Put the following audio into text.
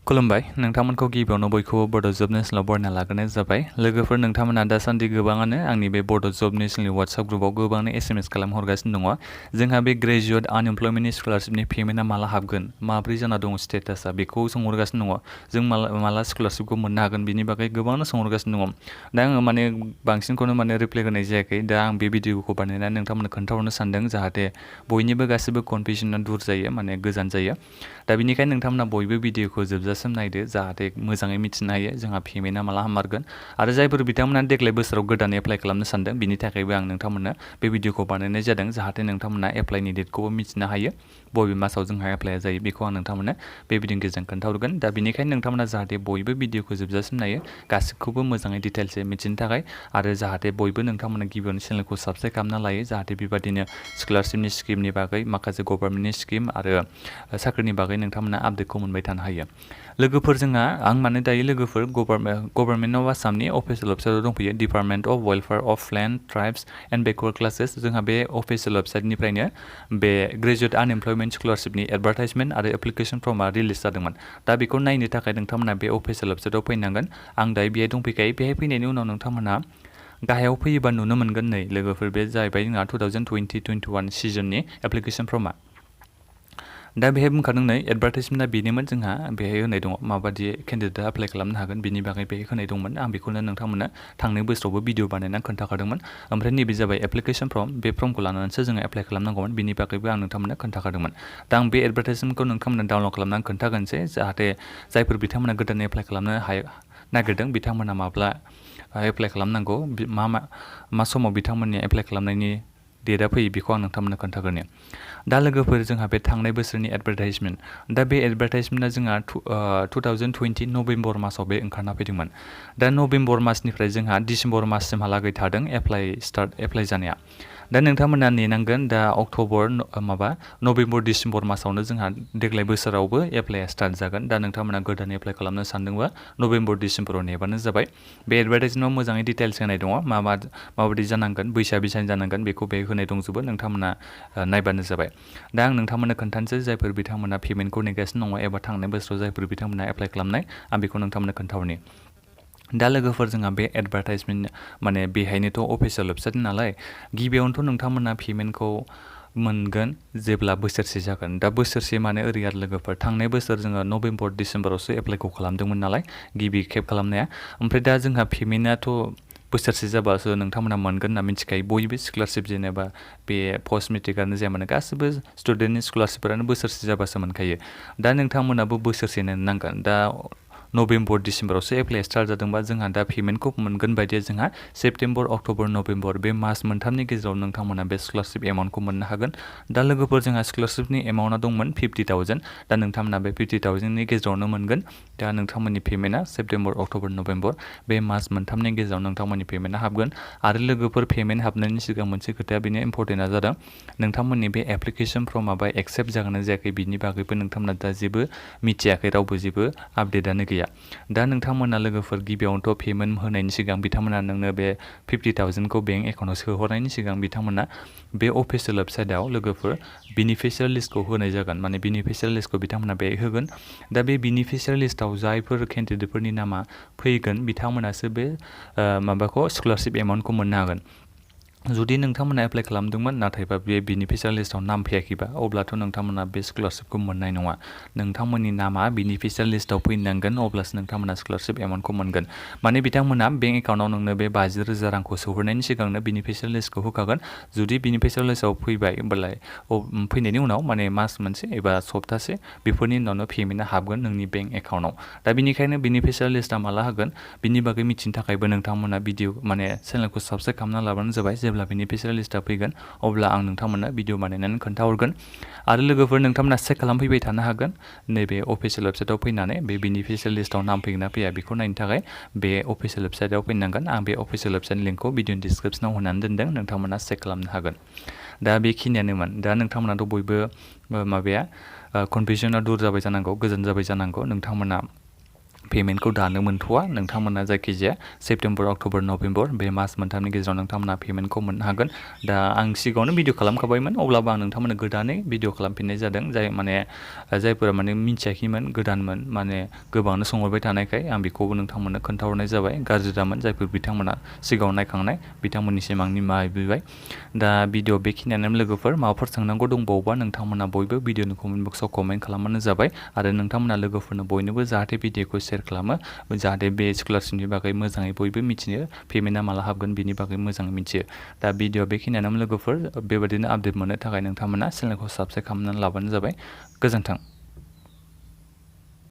खुलुमबाय नोंथांमोनखौ गिबियावनो बयखौबो बड' जब नेसनेलाव बरायना लाग्रोनाय जाबाय लोगोफोर नोंथांमोना दासान्दि गोबाङानो आंनि बे बड' जब नेसनेलनि वाट्सएप ग्रुपआव गोबाङानो एसएमएस खालामहरगासिनो दङ जोंहा बे ग्रेजुवेट आनएमप्लयमेन्टनि स्कलारशिपनि पेमेन्टआ माला हाबगोन माब्रै जाना दङ स्टेटासा बेखौ सोंहरगासिनो दङ जों माला स्कलारशिपखौ मोननो हागोन बिनि बागै गोबाङानो सोंहरगासिनो दङ दा आङो बांसिनखौनो रिप्लाइ होनाय जायाखै दा आं बे भिडिअखौ बानायनानै नोंथांमोननो खोन्थाहरनो सानदों जाहाथे बयनिबो गासिबो कनफिउजनआ दूर जायो गोजान जायो दा बिनिखायनो नोंथांमोना बयबो भिडिअखौ जोबजासिम नायदो जाहाथे मोजाङै मिथिनो हायो जोंहा पेमेन्टआ माला हामारगोन आरो जायफोर बिथांमोना देग्लाय बोसोराव गोदान एप्लाइ खालामनो सानदों बिनि थाखायबो आं नोंथांमोननो बे भिडिअखौ बानायनाय जादों जाहाथे नोंथांमोना एप्लाइनि डेटखौबो मिथिनो हायो बबे मासाव जोंहा एप्लाइआ जायो बेखौ आं नोंथांमोननो बे भिडिअनि गेजेरजों खोन्थाहरगोन दा बिनिखायनो नोंथांमोना जाहाथे बयबो भिडिअखौ जोबजासिम नायो गासिबखौबो मोजाङै डिटेल्सै मिथिनो थाखाय आरो जाहाथे बयबो नोंथांमोना गिबियावनो चेनेलखौ साबस्क्राइब खालामना लायो जाहाथे बेबादिनो स्कलारशिपनि स्किमनि बागै माखासे गभर्नमेन्टनि स्किम आरो साख्रिनि बागै नोंथांमोना आपडेटखौ मोनबाय थानो हायो लोगोफोर जोंहा आं दायो लोगोफोर गभर्नमेन्ट अफ आसामनि अफिसियेल वेबसाइटआव दंफैयो department of welfare of land tribes and backward classes जोंहा बे अफिसियेल वेबसाइटनिफ्रायनो बे ग्रेजुवेट आनएमप्लयमेन्ट स्कलारशिपनि एडभार्टाइजमेन्ट आरो एप्लिकेसन फर्मआ रिलिज जादोंमोन दा बेखौ नायनो थाखाय नोंथांमोना बे अफिसियेल वेबसाइटआव फैनांगोन आं दायो बेहाय दंफैखायो बेहाय फैनायनि उनाव नोंथांमोना गाहायाव फैयोबा नुनो मोनगोन नै लोगोफोर बे जाहैबाय जोंहा 2020-21 सिजननि एप्लिकेसन फर्मआ दा बेहाय बुंखादों नै एडभार्टाइजमेन्टआ बेनोमोन जोंहा बेहाय होनाय दङ माबादि केन्डिडेटआ एप्लाइ खालामनो हागोन बिनि बागै बेहाय होनाय दंमोन आं बेखौनो नोंथांमोननो थांनाय बोसोरावबो भिडिअ बानायनानै खोन्थाखादोंमोन ओमफ्राय नैबे जाबाय एप्लिकेसन फर्म बे फर्मखौ लानानैसो जोङो एप्लाइ खालामनांगौमोन बिनि बागैबो आं नोंथांमोननो खोन्थाखादोंमोन दा आं बे एडभार्टाइजमेन्टखौ नोंथांमोननो डाउनलड खालामनानै खोन्थागोनसै जाहाथे जायफोर बिथांमोना गोदान एप्लाइ खालामनो नागिरदों बिथांमोना माब्ला एप्लाइ खालामनांगौ मा समाव बिथांमोननि एप्लाइ खालामनायनि डेटआ फैयो बेखौ आं नोंथांमोननो खोन्थाग्रोनि दा लोगोफोर जोंहा बे थांनाय बोसोरनि एडभार्टाइजमेन्ट दा बे एडभार्टाइजमेन्टआ जोंहा 2020 नभेम्बर मासाव बे ओंखारना फैदोंमोन दा नभेम्बर मासनिफ्राय जोंहा डिसेम्बर माससिमहालागै थादों एप्लाइ जानाया दा नोंथांमोना नेनांगोन दा नभेम्बर डिसेम्बर मासावनो जोंहा देग्लाय बोसोरावबो एप्लाइआ स्टार्ट जागोन दा नोंथांमोना गोदान एप्लाइ खालामनो सानदोंबा नभेम्बर डिसेम्बराव नेबानो जाबाय बे एडभार्टाइजमेन्टआव मोजाङै डिटेल्स होनाय दङ माबायदि जानांगोन बैसोआ बेसेबां जानांगोन बेखौ बे होनाय दंजोबो नोंथांमोना नायबानो जाबाय दा आं नोंथांमोननो खोन्थानोसै जायफोर बिथांमोना पेमेन्टखौ नेगासिनो दङ एबा थांनाय बोसोराव जायफोर बिथांमोना एप्लाइ खालामनाय आं बेखौ नोंथांमोननो खोन्थाहरनि दा लोगोफोर जोंहा बे एडभार्टाइजमेन्ट बेहायनोथ' अफिसियेल वेबसाइट नालाय गिबियावनोथ' नोंथांमोना पेमेन्टखौ मोनगोन जेब्ला बोसोरसे जागोन दा बोसोरसे ओरै आरो लोगोफोर थांनाय बोसोर जोङो नभेम्बर डिसेम्बरावसो एप्लाइखौ खालामदोंमोन नालाय गिबि खेब खालामनाया ओमफ्राय दा जोंहा पेमेन्टआथ' बोसोरसे जाबासो नोंथांमोना मोनगोन होनना मिथिखायो बयबो स्कलारशिप जेनेबा बे पस्ट मेट्रिकआनो जाया मानो गासिबो स्टुडेन्टनि स्कलारशिपफोरानो बोसोरसे जाबासो मोनखायो दा नोंथांमोनाबो बोसोरसे नेनो नांगोन दा नभेम्बर डिसेम्बरावसो एप्लाइ स्टार्ट जादोंबा जोंहा दा पेमेन्टखौ मोनगोन बायदि जोंहा सेप्तेम्बर अक्ट'बर नभेम्बर बे मास मोनथामनि गेजेराव नोंथांमोना बे स्कलारशिप एमाउन्टखौ मोननो हागोन दा लोगोफोर जोंहा स्कलारशिपनि एमाउन्टआ दंमोन 50,000 दा नोंथांमोना बे 50,000नि गेजेरावनो मोनगोन दा नोंथांमोननि पेमेन्टआ सेप्तेम्बर अक्ट'बर नभेम्बर बे मास मोनथामनि गेजेराव नोंथांमोननि पेमेन्टआ हाबगोन आरो लोगोफोर पेमेन्ट हाबनायनि सिगां मोनसे खोथाया बेनो इम्परटेन्टआ जादों नोंथांमोननि बे एप्लिकेसन फर्मआ एक्सेप्ट जागोन ना जायाखै बिनि बागैबो नोंथांमोना दा जेबो मिथियाखै रावबो जेबो आपडेटआनो गैया दा नोंथांमोना लोगोफोर गिबियावनोथ' पेमेन्ट होनायनि सिगां बिथांमोना नोंनो बे 50,000खौ बेंक एकाउन्टाव सोहरनायनि सिगां बिथांमोना बे अफिसियेल वेबसाइटआव लोगोफोर बेनिफिसियारि लिस्टखौ होनाय जागोन बेनिफिसियारि लिस्टखौ बिथांमोना बे होगोन दा बे बेनिफिसियारि लिस्टआव जायफोर केन्डिडेटफोरनि नामा फैगोन बिथांमोनासो बे स्कलारशिप एमाउन्टखौ मोननो हागोन जुदि नोंथांमोना एप्लाइ खालामदोंमोन नाथायबा बे बेनिफिसियारि लिस्टआव नाम फैयाखैबा अब्लाथ' नोंथांमोना बे स्कलारशिपखौ मोननाय नङा नोंथांमोननि नामा बेनिफिसियारि लिस्टआव फैनांगोन अब्लासो नोंथांमोना स्कलारशिप एमाउन्टखौ मोनगोन बिथांमोना बेंक एकाउन्टाव नोंनो बे 50,000 रांखौ सोहरनायनि सिगांनो बेनिफिसियारि लिस्टखौ होखागोन जुदि बेनिफिसियारि लिस्टआव फैबाय होमबालाय फैनायनि उनाव मास मोनसे एबा सप्तासे बेफोरनि उनावनो पेमेन्टआ हाबगोन नोंनि बेंक एकाउन्टाव दा बेनिखायनो बेनिफिसियारि लिस्टआ माला होगोन बिनि बागै मिथिनो थाखायबो नोंथांमोना चेनेलखौ साबस्क्राइब खालामना लाबानो जाबाय जेब्ला बेनिफिसियारि लिस्टआ फैगोन अब्ला आं नोंथांमोननो भिडिअ बानायनानै खोन्थाहरगोन आरो लोगोफोर नोंथांमोना चेक खालामफैबाय थानो हागोन नैबे अफिसियेल वेबसाइटआव फैनानै बे बेनिफिसियारि लिस्टआव नाम फैगोन ना फैया बेखौ नायनो थाखाय बे अफिसियेल वेबसाइटआव फैनांगोन आं बे अफिसियेल वेबसाइटनि लिंकखौ भिडिअनि डिसक्रिपसनाव होनानै दोनदों नोंथांमोना चेक खालामनो हागोन दा बेखिनियानोमोन दा नोंथांमोनाथ' बयबो कनफिउजनआ दूर जाबाय जानांगौ गोजान जाबाय जानांगौ नोंथांमोना पेमेन्टखौ दानो मोनथ'वा नोंथांमोना जायखिजाया सेप्तेम्बर अक्ट'बर नभेम्बर बे मास मोनथामनि गेजेराव नोंथांमोना पेमेन्टखौ मोननो हागोन दा आं सिगाङावनो भिडिअ खालामखाबायमोन अब्लाबो आं नोंथांमोननो गोदानै भिडिअ खालामफिननाय जादों जायफोरा माने मिन्थियाखैमोन गोदानमोन माने गोबाङानो सोंहरबाय थानायखाय आं बेखौबो नोंथांमोननो खोन्थाहरनाय जाबाय गाज्रि दामोन जायफोर बिथांमोना सिगाङाव नायखांनाय बिथांमोननिसिम आं निमाहा बिबाय दा भिडिअ बेखिनियानो लोगोफोर माबाफोर सोंनांगौ दंबावोबा नोंथांमोना बयबो भिडिअनि कमेन्ट बक्सआव कमेन्ट खालामबानो जाबाय आरो नोंथांमोना लोगोफोरनो बयनोबो जाहाथे भिडिअखौ शेयार खालामो जाहाथे बे स्कलारशिपनि बागै मोजाङै बयबो मिथियो पेमेन्टआ माला हाबगोन बिनि बागै मोजाङै मिथियो दा भिडिअ बेखिनियानो लोगोफोर बेबायदिनो आपडेट मोननो थाखाय नोंथांमोना चेनेलखौ साबस्क्राइब खालामनानै लाबानो जाबाय गोजोन्थों।